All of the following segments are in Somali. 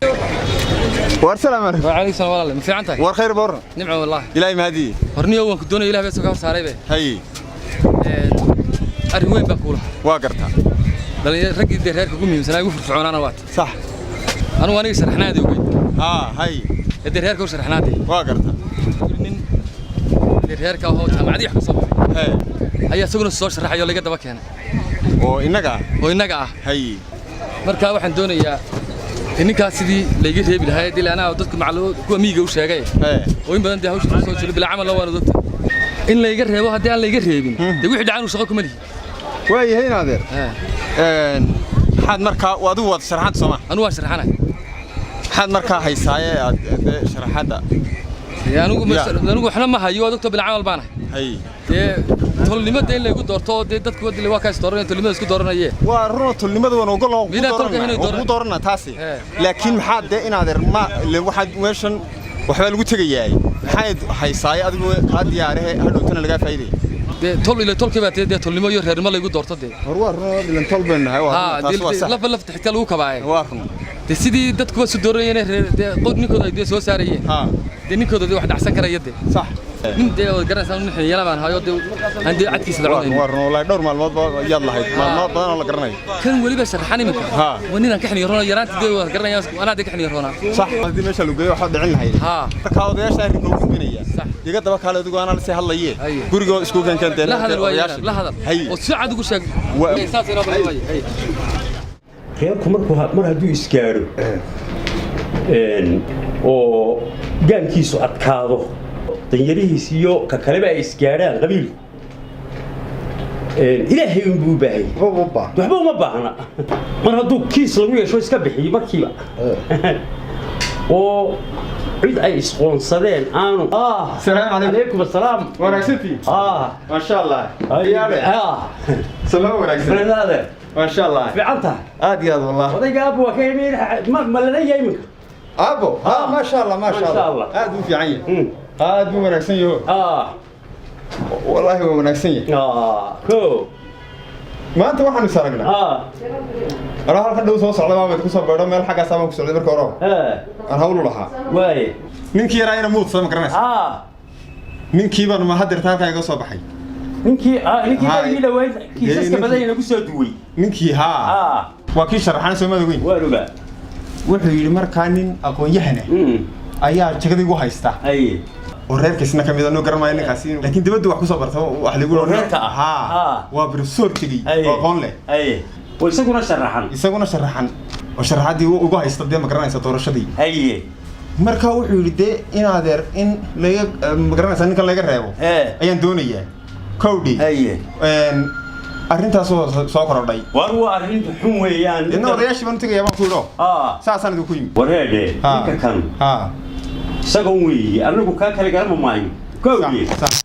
War salaam calaykum. وعليكم السلام walaal, ma fiican tahay? War khayr boorna. Nimco wallahi. Ilaahay mahadiye. Horniyo waan ku doonaya, Ilaah baa soo ka saaray be. Haye. Arrin weyn baa kuula. Waa gartaa. Dhalinyaro raggii dee reerka ugu muhiimsanaa, ugu firfircoonaana waata. Sax. Anugu aniga sharaxnaadii ogeyd. Haa, haye. Ee dee reerka u sharaxnaadii. Waa gartaa. Nin dee reerka ahoo jaamacadii wax ka soo baxay haye ayaa isaguna soo sharaxay oo laga daba keenay. Oo innaga ah? Oo innaga ah. Haye. Marka waxaan doonayaa in ninkaas sidii layga reebi lahaa dil anaa dadka macluum kuwa miyiga u sheegay haye oo in badan dee hawsha soo jiro bilaa camal waan odogta in layga reebo. Haddii aan layga reebin dee wixii dhacaan uu shaqo kuma lihi. Waayahay in adeer. Maxaad markaa adigu waad sharaxaad soo ma? Anu waan sharaxanay. Maxaad markaa haysaaye aad dee sharaxaadda? Dee anigu anigu waxna ma hayo, odogta bilaa camal baanahay. Haye. Dee tolnimada in laygu doorto oo dee dadku wadile waa kaas dooranaya, tolnimada isku dooranayee. Waa runoo, tolnimada waan ogol oo Midaa tolka inay ku dooranaa taasi. Hee. Laakiin maxaad dee in adeer ma ile waxaad meeshan waxbaa lagu tegayaay, maxaad haysaaye adigu kaa diyaarahe hadhowtana lagaa faa'iidaya? Dee tol ile tolkii baa dee tolnimo iyo reernimo laygu doorto dee. War waa runoo, ilan tol baynu nahay, waa haa run, taasi waa sax. Lafa lafta xitaa lagu kabaaye. Waa run. Dee sidii dadkuba isu dooranayeen reer dee qod ninkooda ay dee soo saarayeen. Haa. Dee ninkooda dee wax dhacsan karaya dee. Sax. Nin dee waad garanaysaa, nin xiyala baan hayo dee aan dee cadkiisa la waa run. cunayn. Waa run wallahi, dhowr maalmood ba yaad lahayd, maalmood badan oo la garanayo. Kan weliba sharaxan iminka waa nin aan ka xiniyo roona yaraantii, dee waad garanaya anaa dee ka xiniyo roonaa. Sax, haddii meesha lagu geeyo waxaad dhicin lahayd. Haa. Markaa odayaasha arrinka u gudbinaya. Sax. Iga daba kaale adigu, anaa lasii hadlaye. Haye. Gurigoo isku keenkeen la hadal waaye. odayaasha. La hadal. Haye. Oo si cad ugu sheeg. Saas inoo badan waaye. Haye. Reerku markuu mar hadduu isgaadho oo gaankiisu adkaado, danyarihiis iyo ka kaleba ay isgaadhaan, qabiilku Ilaahay unbuu u baahan yahay. Waxba uma baahna mar hadduu kiis lagu yeesho iska bixiyo markiiba oo cid ay isqoonsadeen aanu. Salaam calaykum. Calaykum asalaam. Wanaagsantii. Maasha Allah. Yaale. Salaam wanaagsan. Brother. Maasha Allah. Fiican tahay? Aad iyo aad wallah. Odayga aabbo waa ka yimi, ma lala yahay iminka? Aabo ha, maasha Allah, maasha Maasha Allah. Allah. Aad buu fiican yahay, aad buu wanaagsan yaho. Wallaahi waa wanaagsan yahay. Ko. Maanta waxaanu is aragnaa anaa halkan dhow soo socda, baa ku soo beedho meel xaggaasaa baan ku socday marka hore aan hawl u lahaa. Waaye. Ninkii yaraa ina muudsada, ma garanaysa? Ninkii baan ma hadeerta halkaa iga soo baxay. Ninkii Haa. barigii dhaweyd kiisaska badan inagu soo duway. Ninkii haa. Waa kii sharaxan soomada weyn. Waan ogaa. Wuxuu yidhi markaa nin aqoon-yahan ah ayaa jagada igu haysta oo reerkiisna ka mid ah, noo garan maayo ninkaasi, laakiin dibadda wax kusoo barta wax lagu Oo reerka ah. Haa. Waa professor tegey oo aqoon leh. Haye, oo isaguna sharaxan. Isaguna sharaxan oo sharaxaddii ugu haysta dee, ma garanaysa, doorashadii. Marka wuxuu yidhi dee in adeer in laga, ma garanaysa, ninkan laga reebo ayaan doonayaa kowdhi. Arrintaas oo soo korodhay. War waa arrin xun weeyaan. Idna odayaashii baan u tegayaa baan ku yidhi oo saasaan idinku yimi. Wareedhe, ninka kan isagoon weeye, anagu kaa kale garama maayo kowdhi. Sax.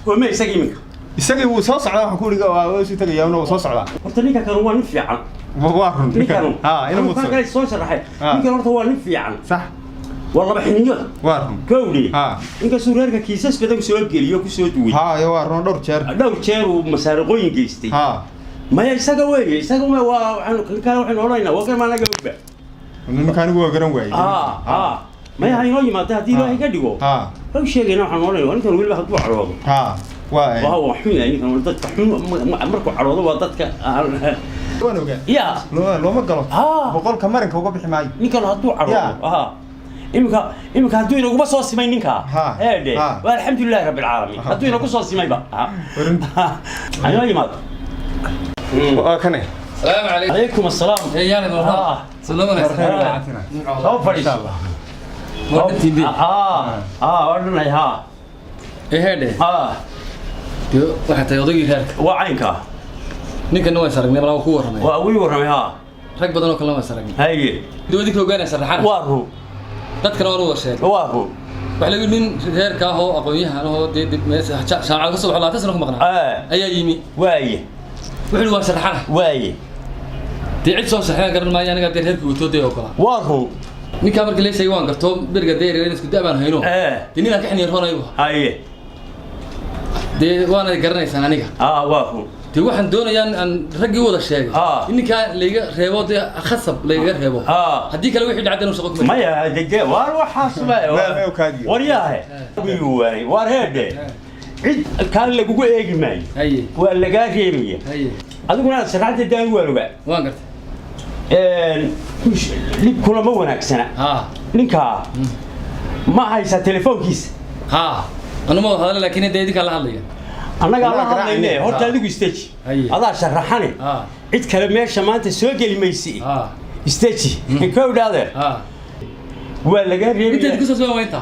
Oo ma isaga iminka? Isagii wuu soo socdaa, waxaan ku yidhi waa sii tegayaa, wuu soo socdaa. Horta ninka kan waa nin fiican. Waa run. Ninkan haa, ina anigu kaa muudsan kale soo sharaxay. Ninkan horta waa nin fiican. Sax. Waa laba xiniyood. Waa run. Kowdhi, inkastuu reerka kiisas badan soo geliyo, ku soo duway. Haa iyo waa run, dhowr jeer. Dhowr jeer uu masaariqooyin geystay. Maya, isaga weeye, isaga ma waa waxaanu kan kale waxaynu odhanaynaa waa kan maanaga ogba. Ninka anigu waa garan waayey. Maya, ha inoo yimaada haddii Ilaahay ka dhigo. Waa u sheegayna, waxaan odhanaya waa ninkan weliba hadduu cadhoodo. Haa, waa waa xun yahay ninkan, dadka xun markuu cadhoodo waa dadka waan ogaa. Ya. Looma galo. Boqolka marinka uga bixi maayo. Ninkan hadduu cadhoodo iminka hadduu inaguma soo simay ninka heedhe, waa alxamdulilahi rabbi alcaalamiin hadduu inagu soo simayba ha inoo yimaado. Waa kane. السلام عليكم. Calaykum asalaam. يا والله سلام عليكم. Soo fadhiiso. Waa haa haa, waa dhanay haa. Ee heedhe. Dee waxay tahay odaygii reerka. Waa caynka. Ninkan waa saragnay, malaa ku warramay. Waa wii warramay haa. Rag badan oo kalena waa saragnay. Dee idinka ogaanaysa raxana. Waa run. Dadkana waan u wada sheegay. Waa run. Waxa lagu nin reerka ah oo aqoon-yahan oo dee dib meesha jaamacad ka soo baxo, 20 sano ku maqnaa ayaa yimi. Waaye. Wuxuu yidhi waan sharaxana. Waaye. Dee cid soo sharaxana garan maayo, aniga dee reerkii wato dee oo kala. Waa run. Ninkaa markii la sheegay waan garto beriga dee reer isku da' baan hayno. Dee ninaan ka xiniin roonayo. Dee waana garanaysaan aniga. Waa run. Dee waxaan doonayaa in aan raggii wada sheegay in ninkaa layga reebo, dee khasab laygaga reebo. Haddii kale wixii dhacday inuu shaqo kuma Maya, dee waar waxaas ba waryaahe waanay waar heedhe, cid kaan lagugu eegi maayo, waa lagaa reebaya. Adiguna sharaxda daan waan ogaa. Waan gartay. Dhib kulama wanaagsana ninkaa. Ma haysaa telefoonkiisa? Anu ma wada hadla, laakiin dee idinkaa la hadlaya. Annagaa la hadlayne. Horta adigu isteji, adaa sharaxane, cid kale meesha maanta soo geli maysi. Isteji kowdha adeer, waa lagaa reebayaa.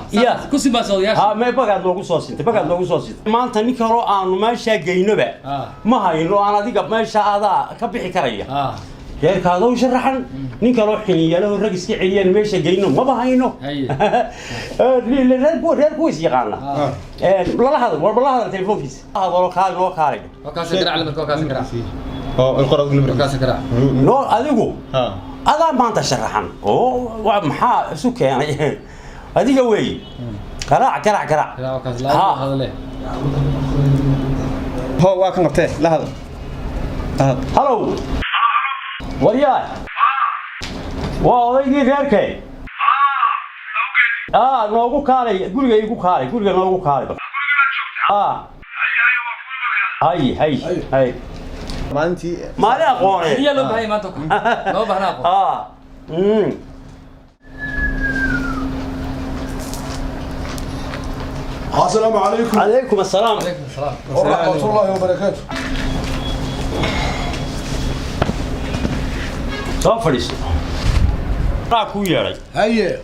Me bagaad noogu soo sintay, bagaad noogu soo sintay. Maanta nin kaloo aanu meeshaa geynoba ma hayno, aan adiga meesha adaa ka bixi karaya. Reerkaada u sharaxan, nin kaloo xiniyalaho rag iska celiyaan meesha geyno maba hayno. Reer kuwa is yaqaana lala hadal, warba la hadal telefoonkiisa hadalo, kaali noo kaalay noo. Adigu adaa maanta sharaxan oo maxaa isu keenay adiga wey? Garaac, garaac, garaac. Ho, waa kan qabtee, la hadal. Halow, waryaay, waa odaygii reerkay. Noogu kaalay guriga, igu kaalay guriga, noogu kaalay. Hay hay hay. Maalintii maalin aqooneed Yaa loo baahan maanta? Loo baahna aqoon. السلام عليكم. عليكم السلام. عليكم السلام ورحمة الله وبركاته. Soo fadhiiso, raa kuu yeedhay. Haye.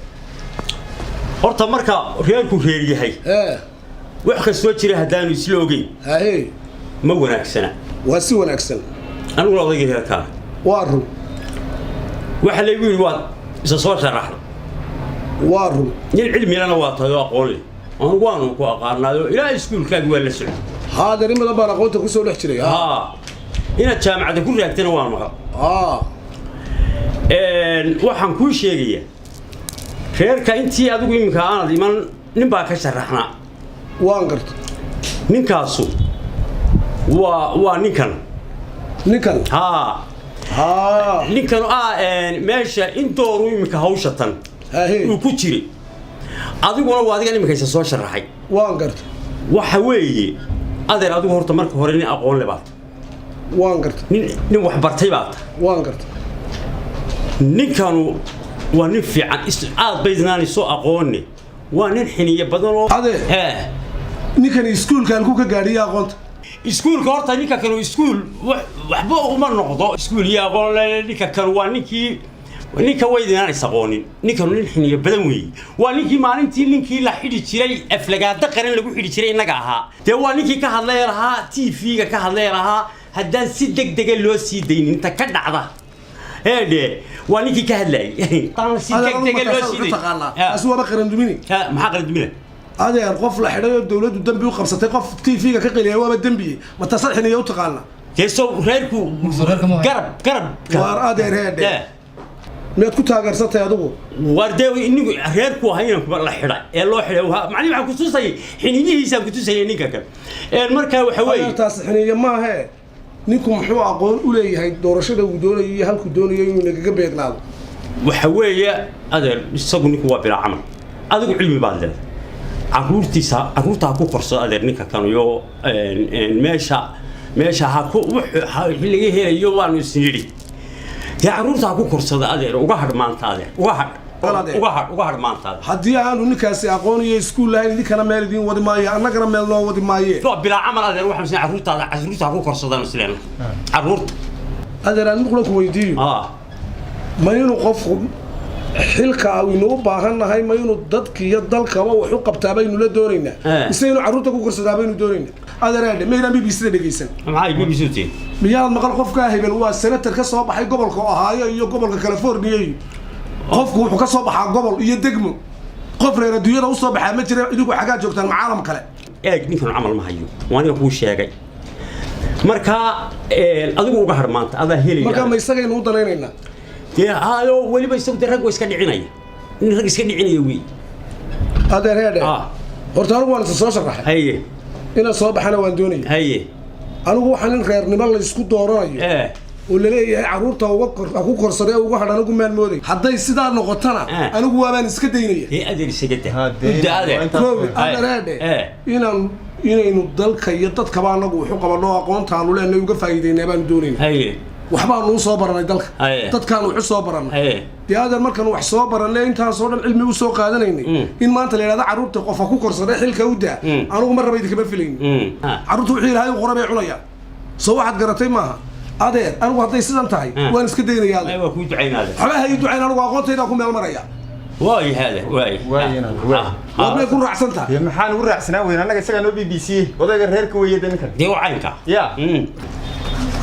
Horta marka reerku reer yahay, wax kastoo jira haddaanu isla ogeyn, haye, ma wanaagsana. Waa si wanaagsan. Aniguna odaygii reerkaa. Waa run. Waxa laygu yidhi waad isa soo sharaxday. Waa run. Nin cilmilana waa tahay oo aqoon leh, anigu waanu ku aqaanaayo, ilaa iskuulkaaga waa la socday. Haadeer, in badan baan aqoonta kusoo dhex jiray. Inaad jaamacadda ku raagtana waan maqal. Waxaan kuu sheegayaa, reerka intii adigu iminka aanad iman nin baa ka sharaxnaa. Waan garta. Ninkaasu waa ninkan. Ninkan? Haa, ninkan meesha intooru iminka hawsha tan uu ku jiray, adiguna waa adigan iminka isa soo sharaxay. Waan garta. Waxa weeye adeer, adigu horta marka hore nin aqoon le baata. Waan garta. Nin wax bartay baata. Waan garta. Ninkanu waa nin fiican, aad baydnaan soo aqoonni, waa nin xiniye badan oo Adeer, ninkani iskuulka halkuu ka gaadhiya aqoonta? Iskuulka horta ninka kanu iskuul waxba uma noqdo, iskuul iyo aqoon. Ninka kanu waa ninkii, ninka waydinaan is aqoonin, ninkanu nin xiniye badan weeye. Waa ninkii maalintii ninkii la xidhi jiray, aflagaada qaran lagu xidhi jiray innaga ahaa. Dee waa ninkii ka hadlay lahaa TV-ga, ka hadlay lahaa haddaan si deg dega loo sii daynin inta ka dhacda. Eedhe, waa ninkii ka hadlayay si deg dega loo sii dayn. Taasi waaba qarandumini. Maxaa qarandumina? Adeer, qof la xidhay oo dawladdu dembi u qabsatay, qof TV-ga ka qeliya waaba dembiye. Ma taasaad xiniya u taqaanaa? Dee sow reerku garab garab. Waar adeer, heedhe, miyaad ku taageersantay adigu? Waar dee inigu reerku ahaa inaan la xidha ee loo xidhay, macnihi waxaan kutusayay xiniyihiisaan kutusayay ninka kale. Markaa waxa weeye taas xiniye maahe. Ninku muxuu aqoon u leeyahay doorashada uu doonayo iyo halkuu doonayo inuu nagaga beegnaado? Waxa weeye adeer, isagu ninku waa bilaa camal, adigu cilmi baad leedahay. Caruurtiisa, caruurta ha ku korsado adeer ninka kanuyo. Meesha ha ku laga helayo waanu isnidhi. Dee caruurta ha ku korsada adeer, uga hadh maanta adeer, uga hadh, uga hadh, uga hadh maanta adeer. Haddii aanu ninkaasi aqoon iyo iskuul lahayn, idinkana meel idiin wadi maayo, annagana meel noo wadi maaye. Waa bilaa camal adeer, waxaan isleeyahay caruurtaada, caruurta ha ku korsadaan isleena caruurta. Adeer, aan mid ku weydiiyo. Ma inuu qofku xilka aynu u baahan nahay, ma inuu dadka iyo dalkaba wax u qabtaa baynu la doonaynaa, mise inuu carruurta ku korsadaa baynu doonaynaa? Adeer, maydaan BBC da dhegeysan? Maxay BBC tiin? Miyaad maqal qofkaa hebel waa senator ka soo baxay gobolka Ohio iyo gobolka California? Iyo qofku wuxuu ka soo baxaa gobol iyo degmo. Qof reer adduunyada usoo baxaa ma jira. Idinku xaggaa joogtaan, macaalam kale. Eeg, ninkan camal ma hayo, waa aniga kuu sheegay. Marka adigu uga har maanta, adaa helaya. Marka ma isagaynu u danaynaynaa? Dee hayo, weliba isagu dee rag waa iska dhicinaya, nin rag iska dhicinaya wey. Adeer, heedhe, horta anigu waan isa soo sharaxay. Haye. Inaan soo baxana waan doonaya. Haye. Anigu waxaan in reernimo laysku dooranayo oo laleeyahay carruurta uga kor ha ku korsaday uga hadh, anigu maan mooday. Hadday sidaa noqotona, anigu waabaan iska daynaya. Dee adeer, isaga dah. Udda, adeer. Koobi, adeereedhe, inaan inaynu dalka iyo dadkaba anagu waxu qabano, aqoontaanu leenay uga faa'iidaynaa baanu doonayna. Waxbaanu u soo baranay dalka, dadkaanu waxu soo baranay. Dee adeer, markaanu wax soo baranay, intaasoo dhan cilmi u soo qaadanaynay, in maanta la yidhahdo carruurta qof ha ku korsaday xilka u daa, anigu mar raba idinkama filaynin. Carruurta wixii Ilaahay u qora bay cunayaan. Soo waxaad garatay maaha, adeer? Anigu hadday sidan tahay, waan iska daynaya, adeer. Waa kuu ducaynaa, adeer. Waxba ha ii ducayn, anigu aqoontaydaa ku meel maraya. Waay hada waay. Waad may ku raacsan tahay? Dee maxaan ugu raacsanaa weyn? Annaga isagaa noo BBC, odayga reerka weeye de ninkan. Dee waa caynka. Ya.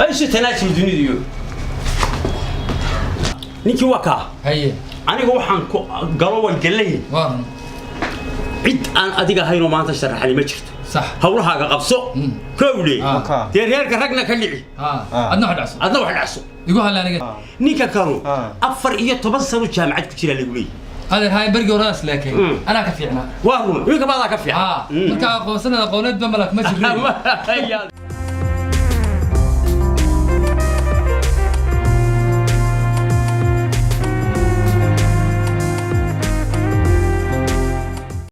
Aysu tanaasul dunidu ninkii waa kaa. Aniga waxaan ku galo waan gallay. Cid aan adiga ahaynoo maanta sharaxani ma jirto. Hawlahaaga qabso, kowle. Dee reerka ragna ka dhici. Adna wax dhacso. Adna wax dhacso. Igu halla aniga. Ninka kanu 14 sano jaamacad ku jira lagu leeyahay. Adeer, haye, berigii horadaas leekay anaa ka fiicnaa. Waa run, iminka baadaa ka fiican. Marka aqoonsanada aqooneed ba malak ma jirin.